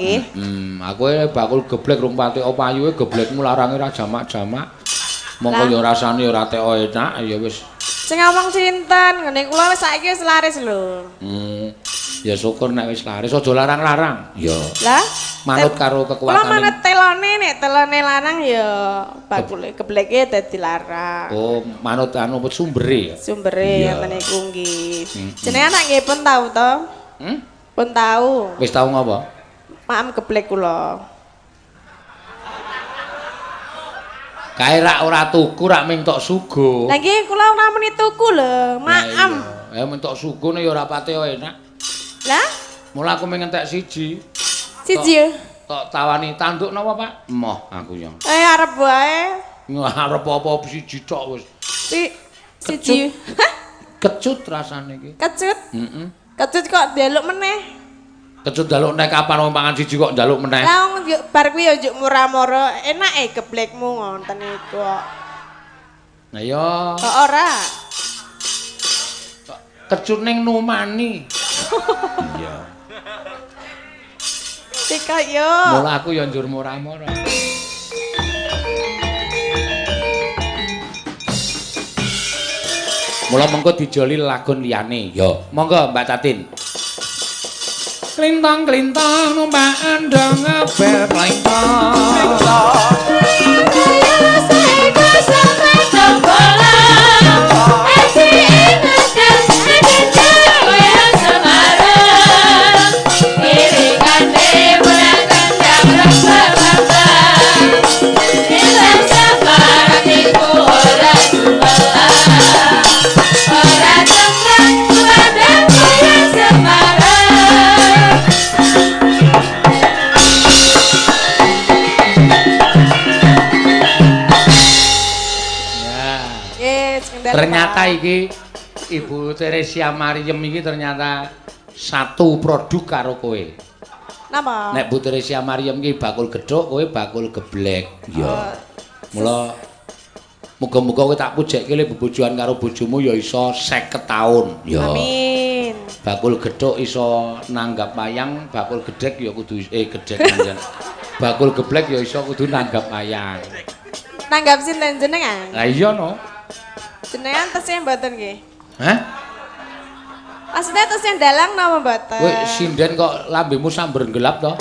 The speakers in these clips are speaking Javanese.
Nggih. Aku bakul geblek rung pati payuhe geblekmu larange ra jamak-jamak. Mongko ya rasane ya ora teko enak ya wis. Sing ngomong sinten? Ngene kula wis saiki wis laris lho. Ya syukur nek wis laris aja larang-larang. Ya. Lah, manut karo kekuatane. Kula manut telone nek telone lanang ya bakule gebleke dadi larang. Oh, manut anu sumbere ya. Sumbere ngene iku nggih. Jenengan nek nggih pun tau to? Pun tau. Wis tau ngopo? Maem geblek kula. Kae rak ora tuku rak ming tok suguh. Lah nggih kula ora muni tuku lho, maem. Ya mung tok sugune ya ora pati enak. Lah? Mula aku ming entek siji. Siji. Tok tawani tanduk napa, Pak? Emoh aku ya. Arep wae. Arep apa siji tok wis. Siji. Kecut rasane iki. Kecut? Heeh. Kecut kok njaluk meneh. Kecut njaluk nek kapan wong pangan siji kok njaluk meneh. Lah wong bar kuwi ya njuk murah-murah, enake geblekmu ngoten iku kok. Lah ya. Kok ora? Kecut ning numani. Iya. Tika yo. Mula aku ya njur murah-murah. Mula mengko dijoli lagon liyane. Ya, monggo Mbak Tatin. Klintang-klintang numpak andong ngebel klintang. Ternyata iki Ibu Theresia Maryem iki ternyata satu produk karo kowe. Napa? Nek Bu Theresia Maryem iki bakul gethuk, kowe bakul geblek. Ya. Mula muga-muga kowe tak pujekke le bebojoan karo bojomu ya iso 50 taun. Ya. Amin. Bakul gethuk iso nanggap wayang, bakul gedhek ya kudu gedhek pancen. Bakul geblek ya iso kudu nanggap wayang. Nanggap sinten jenengan? Lah iya no. Jenengan tesih mboten nggih? Hah? Maksudnya tesih dalang napa mboten? Kowe sinden kok lambemu samber gelap to?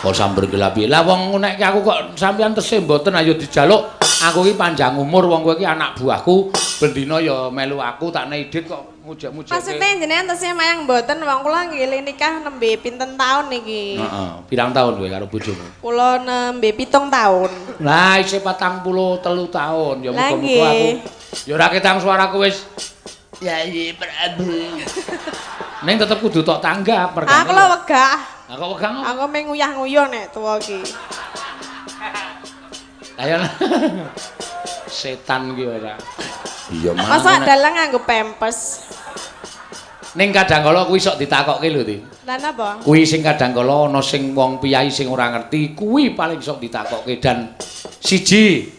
Kok samber gelap piye? Lah wong nek aku kok sampean tesih mboten ayo dijaluk. Aku iki panjang umur wong kowe iki anak buahku, bendina ya melu aku tak nei dit kok mujek-mujek. Maksudnya jenengan tesih mayang mboten wong kula nggih nikah nembe pinten taun niki? Heeh, pirang taun kowe karo bojomu? Kula nembe 7 taun. Lah isih 43 taun ya muga-muga aku ya ora ketang suaraku wis Yayi Prabu. Ning tetep kudu tok tanggap perkara. Aku lho wegah. Lah kok wegah? Aku mung nguyah-nguyuh nek tuwa iki. Ayo. Setan ki ora. Iya, masa dalang nganggo pempes. Ning kadang kala kuwi sok ditakokke lho, Ti. Lah napa? Kuwi sing kadang kala ana sing wong piyai sing ora ngerti, kuwi paling sok ditakokke dan siji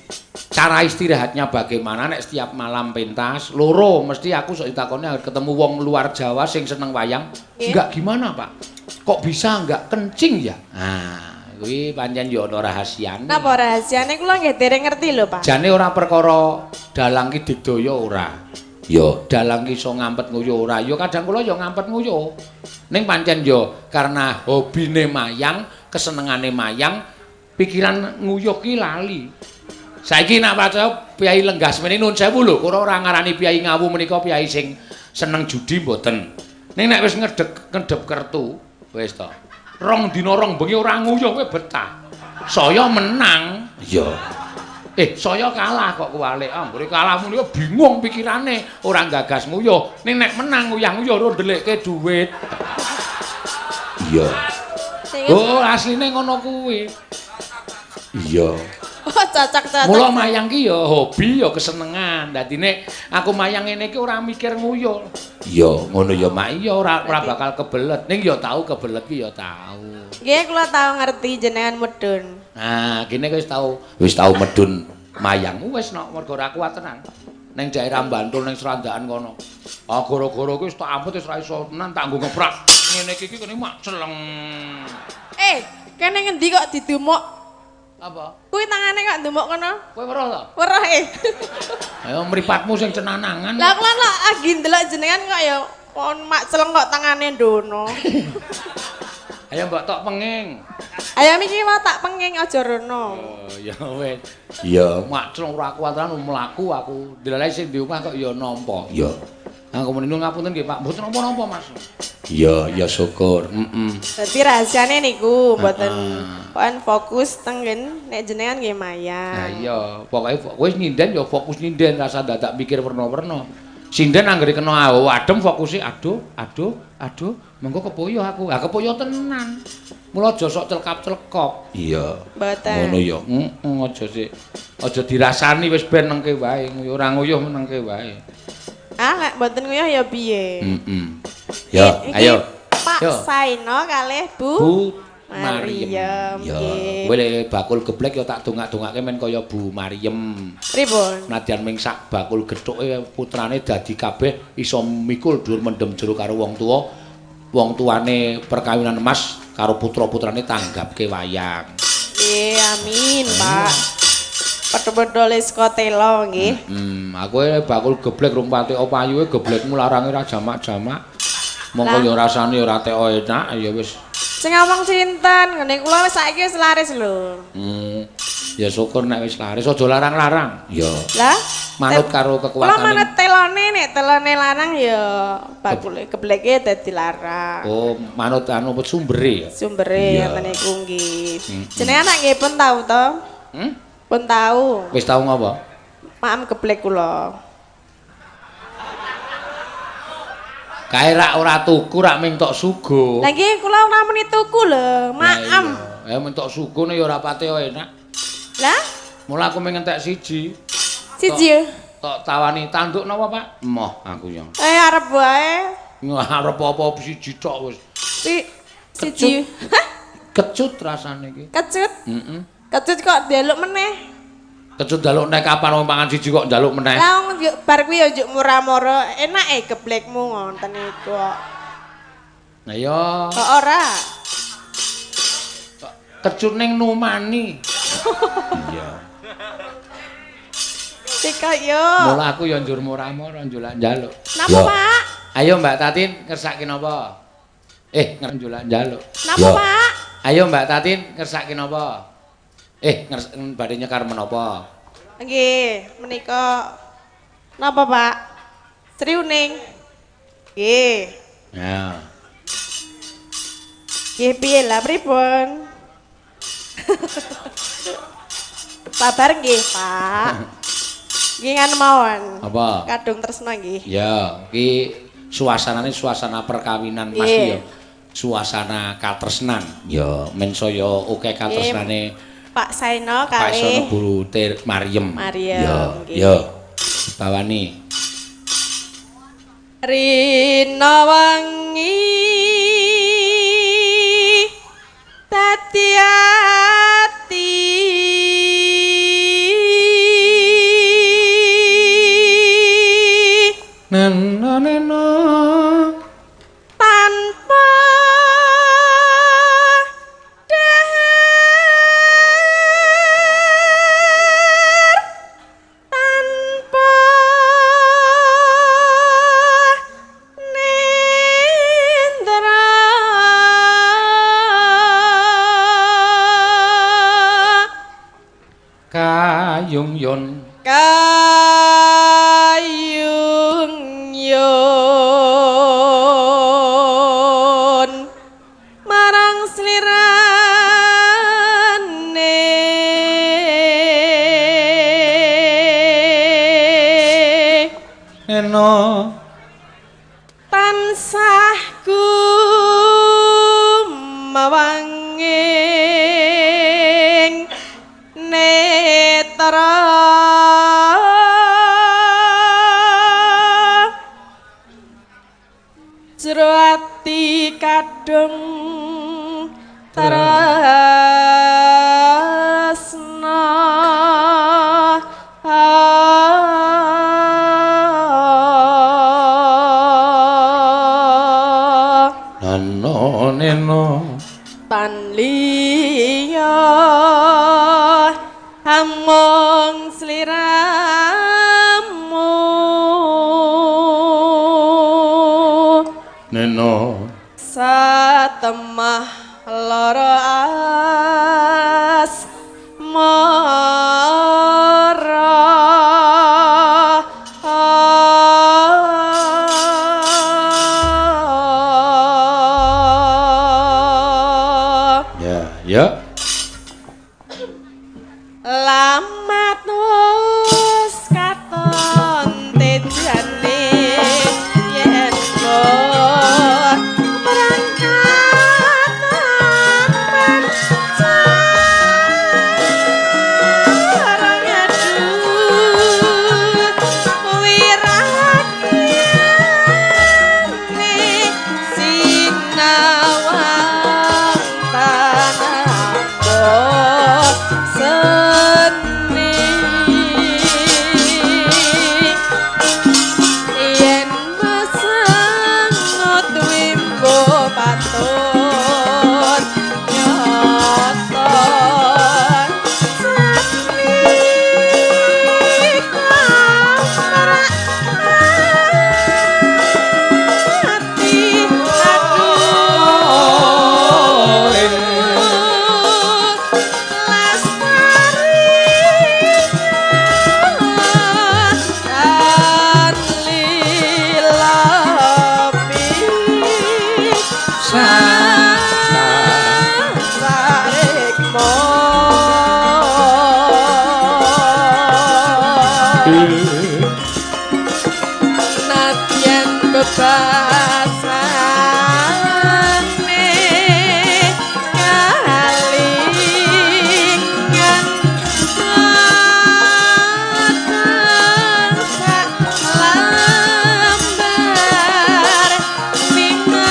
cara istirahatnya bagaimana nek setiap malam pentas, loro mesti aku sok ditakoni ketemu wong luar Jawa sing seneng wayang. Enggak gimana, Pak? Kok bisa enggak kencing ya? Nah, kuwi pancen ya ana rahasiane. Napa rahasiane kula nggih dereng ngerti lho, Pak. Jane ora perkara dalang ki digdaya ora. Ya, dalang ki iso ngampet nguyuh ora. Ya kadang kula ya ngampet nguyuh. Ning pancen ya karena hobine mayang, kesenengane mayang, pikiran nguyuh ki lali. Saiki nek percaya piyai lenggah semene nuwun sewu lho, ora ora ngarani piyai Ngawu menika piyai sing seneng judi mboten. Ning nek wis ngedep kertu, wis to. Rong dina rong bengi ora nguyuh kowe betah. Saya menang. Iya. Saya kalah kok kuwalik. Anggere kalah muni bingung pikirane, ora gagas nguyuh. Ning nek menang nguyah-nguyuh ora ndelikke dhuwit. Iya. Oh, asline ngono kuwi. Iya. Oh, cocok-cocok. Mula mayang ki ya hobi ya kesenengan. Dadi nek aku mayang ngene iki ora mikir nguyuh. Iya, ngono ya Mak. Iya ora bakal kebelet. Ning ya tau kebelet ki ya tau. Nggih, kula tau ngerti jenengan medun. Nah, kene wis tau medun mayang wis nok mergo ora kuat tenan. Ning daerah Bantul ning Srandakan kono. Ah gara-gara kuwi wis tak amput wis ora iso tenan tak nggo ngeprak. Ngene iki kene mak celeng. Kene ngendi kok didumuk? Apa? Kuwi tangane kok ndumuk kono? Kowe weruh to? Weruh e. Ayo mripatmu sing cenanangan. Lah kula lak lagi ndelok jenengan kok ya kon mak celeng kok tangane ndono. Ayo mbok tok penging. Ayo iki mau tak penging aja rono. Oh ya wis. Iya, mak celeng ora kuwataran mlaku aku. Ndelok sing di omah kok ya nampa. Iya. Aku muni ngapunten nggih Pak, mboten napa-napa Mas. Iya, ya syukur. Heeh. Dadi rahasiane niku mboten pokoke fokus teng nek jenengan nggih mayang. Lah iya, pokoke kowe nyinden ya fokus nyinden, rasa dadak mikir werna-werna. Sinden anggere kena adem fokuse aduh, aduh, aduh, mengko kepoyo aku. Ha kepoyo tenan. Mula aja sok celkap-celkop. Iya. Mboten. Ngono ya. Heeh, aja sik. Aja dirasani wis ben nengke wae, ora nguyuh menengke wae. Ah, lek mboten nguyuh ya piye? Heeh. Ya, ayo. Pak Saino kalih Bu Mariem. Mariem. Ya, kowe lek bakul geblek ya tak dongak-dongake men kaya Bu Mariem. Pripun? Nadyan ming sak bakul gethuke putrane dadi kabeh iso mikul dhuwur mendem jero karo wong tuwa. Wong tuane perkawinan emas karo putra-putrane tanggapke wayang. Nggih, amin, Pak. Padha-padha les kotelo nggih. Aku bakul geblek rung pati payuhe geblekmu larange ra jamak-jamak. Mongko ya rasane ora teko enak ya wis. Sing ngomong sinten? Ngene kula wis saiki wis laris lho. Ya syukur nek wis laris aja larang-larang. Ya. Lah, manut karo kekuatane. Kula manut telone, nek telone larang ya bakule gebleke dadi larang. Oh, manut anu sumbere ya. Sumbere ngoten niku nggih. Jenengan nak nggih pun tau to? Pun tau. Wis tau ngopo? Maem geblek kula. Kae rak ora tuku rak ming tok sugo. Lah nggih kula ora muni tuku lho, maem. Ya ming tok sugone ya ora pati enak. Lah? Mula aku ming entek siji. Siji. Tok tawani tanduk napa, Pak? Emoh aku ya. Arep wae. Arep apa siji tok wis. Siji. Kecut rasane iki. Kecut? Heeh. Kecut kok njaluk meneh. Kecut njaluk nek kapan wong mangan siji kok njaluk meneh. Lah wong bar kuwi ya njuk murah-murah, enake geblekmu ngoten niku kok. Lah ya. Kok ora? Kecut ning numani. Iya. Sika yo. Mula aku ya njur murah-murah njulak njaluk. Napa, Pak? Ayo Mbak Tatin ngersake napa? Njulak njaluk. Napa, Pak? Ayo Mbak Tatin ngersake napa? Badhe nyekar menapa? Nggih, menika napa, Pak? Sriuning. Nggih. Ya. Nggih piye lah pripun? Sabar nggih, Pak. Nggih nganu mawon. Apa? Kadung tresna nggih. Ya, iki suasanane suasana perkawinan Mas ya. Suasana katresnan. Ya, men saya akeh katresnane Pak Saino kalih Pak Saino Bu Mariem. Mariem. Ya, ya. Bawani. Rina wengi dadi ati nena nena tanpa dahar tanpa nindra kayung yon kayung yon marang slirane eno tansah kumawanging netra jero ati kadung tresna nano neno tan liya amung sliramu. Neno satemah lara asmara. Ya, ya. Lamat wis katon tejane yen kok berangkat sareng aduh wirakane sinawang tanah seni yen mesengut wimbo patut nyata sanika ati aduh lestari lan lilapi sarikmo. Nadyan bebasane kalingan padang sak lambar nimas.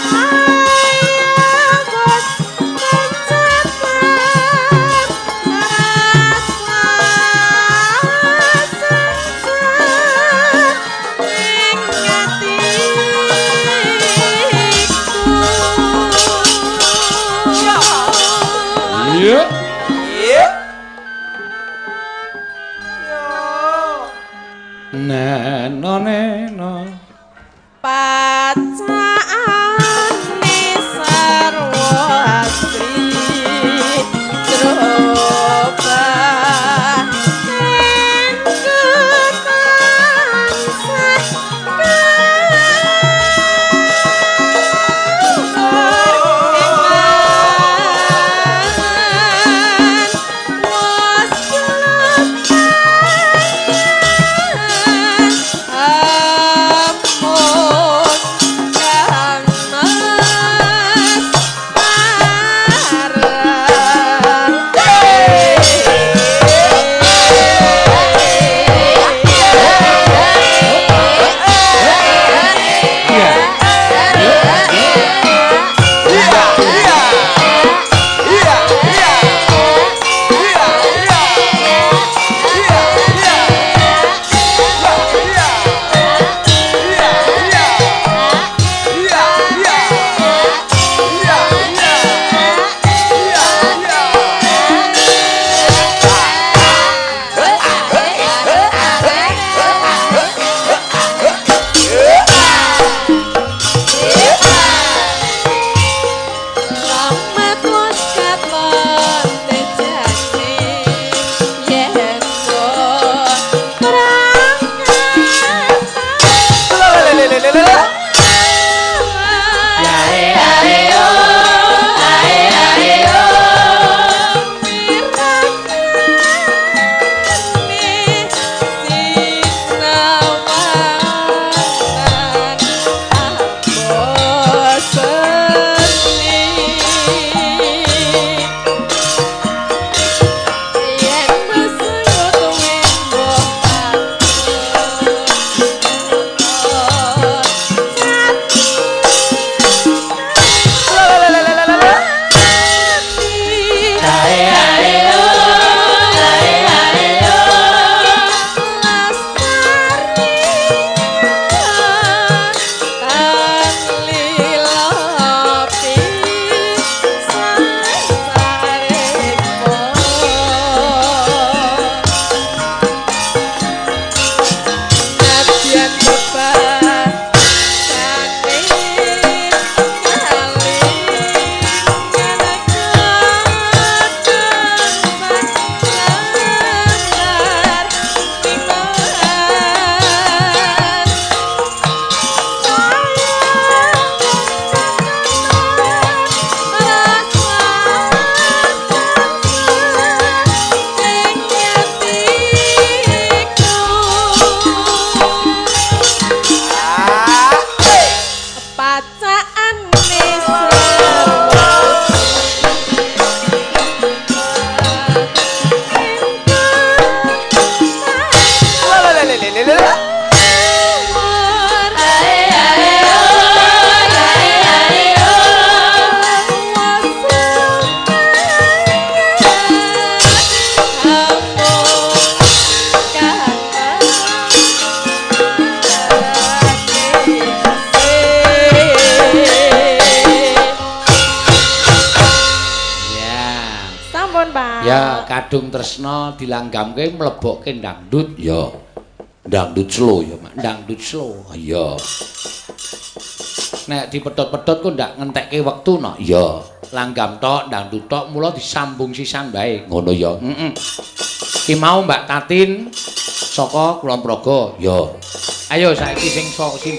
Ayo bos mencatat rasa sengsara ing atiku. Iya. Iya. Neno neno. Pacakane sarwa asri trobah engku tansah kaur iman was kelepan Pacakane Sampun, Pak. Ya, kadung tresna dilanggamke mlebokke dangdut. Ya. Dangdut slow ya, Mak. Dangdut slow. Iya. Nek dipedhot-pedhot ku ndak ngentekke wektu no. Iya. Langgam tok, dangdut tok, mula disambung sisan bae. Ngono ya. Heeh. Ki mau Mbak Tatin saka Kulon Progo. Ya. Ayo saiki sing sok sing